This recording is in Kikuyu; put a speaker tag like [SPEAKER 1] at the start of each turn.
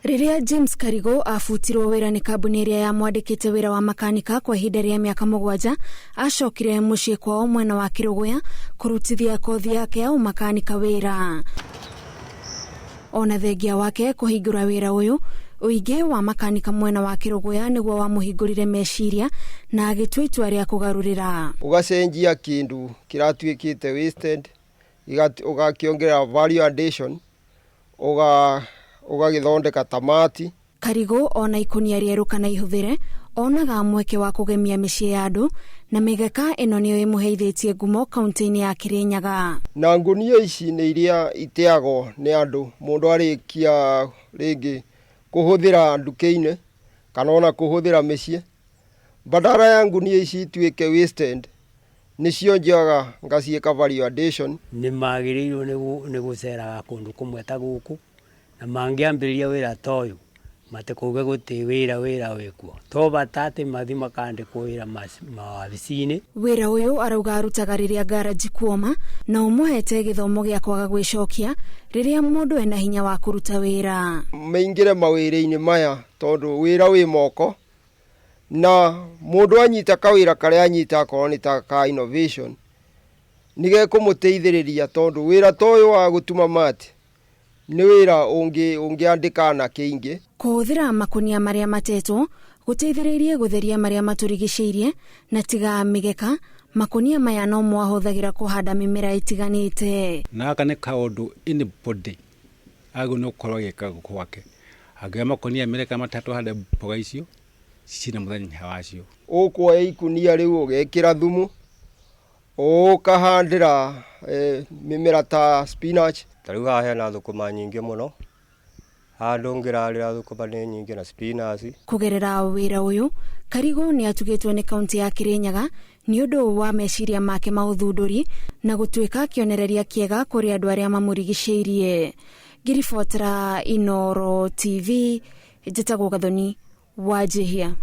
[SPEAKER 1] Rĩrĩa James Karigũ abutirwo wĩra nĩ kambuni ĩrĩa yamwandĩkĩte wĩra wa makanika kwa ihinda rĩa mĩaka 7, acokire mũciĩ kwao mwena wa Kĩrũgũya kũrutithia kothi yake ya ũmakanika wĩra. Ona thengia wake kũhingũra wĩra ũyũ, ũingĩ wa makanika mwena wa Kĩrũgũya nĩguo wamũhingũrire meciria na agĩtua itua rĩa kũgarũrĩra.
[SPEAKER 2] Ũgacenjia kĩndũ kĩratuĩkĩte wasted, ũgakĩongerera value addition, ũgagĩthondeka ta mati.
[SPEAKER 1] Karigũ ona ikũnia rĩerũ kana ihũthĩre, onaga mweke wa kũgemia mĩciĩ ya andũ, na mĩgeka ĩno nĩyo ĩmũheithĩtie ngumo kaunti-inĩ ya Kĩrĩnyaga.
[SPEAKER 2] Na ngunia ici nĩ iria iteagwo nĩ andũ, mũndũ arĩkia rĩngĩ kũhũthĩra nduka-inĩ kana ona kũhũthĩra mĩciĩ. Badala ya ngunia ici ituĩke wasted, nĩcio njoyaga ngaciĩka value addition.
[SPEAKER 3] Nĩ magĩrĩirwo nĩ gũceraga kũndũ kũmwe ta gũkũ, na mangĩambĩrĩria wĩra ta ũyũ matikauge gũtirĩ wĩra, wĩra wĩkuo. To bata atĩ mathiĩ makandĩkwo wĩra mawabici-inĩ.
[SPEAKER 1] Wĩra ũyũ arauga arutaga rĩrĩa ngaraji kuoma na ũmũhete gĩthomo gĩa kwaga gwĩcokia rĩrĩa mũndũ ena hinya wa kũruta wĩra.
[SPEAKER 2] Maingĩre mawĩra-inĩ maya tondũ wĩra wĩ moko, na mũndũ anyita kawĩra karĩa anyita akorwo nĩ ta ka innovation, nĩgekũmũteithĩrĩria tondũ wĩra ta ũyũ wa gũtuma mati nĩ wĩra ũngĩandĩka anake aingĩ.
[SPEAKER 1] Kũhũthĩra makunia marĩa matetwo gũteithĩrĩirie gũtheria marĩa matũrigicĩirie, na tiga mĩgeka, makunia maya no mo ahũthagĩra kũhanda mĩmera ĩtiganĩte.
[SPEAKER 4] Na gaka nĩ kaũndũ anybody agĩrĩirwo nĩ gũkorwo agĩka gwake. Angĩoya makunia merĩ kana matatũ ahande mboga icio ciĩna mũthenya wacio.
[SPEAKER 2] Ũkuoya ikunia rĩu ũgekĩra thumu, ũkahandĩra mĩmera ta spinach.
[SPEAKER 5] Ta rĩu haha hena thũkũma nyingĩ mũno, handũ ngĩrarĩra thũkũma nĩ nyingĩ na spinach.
[SPEAKER 1] Kũgerera wĩra ũyũ, Karigũ nĩ atugĩtwo nĩ kaunti ya Kĩrĩnyaga nĩ ũndũ wa meciria make ma ũthundũri na gũtuĩka kĩonereria kĩega kũrĩ andũ arĩa mamũrigicĩirie. Ngĩribotera Inooro TV, njĩtagwo Gathoni Wanjihia.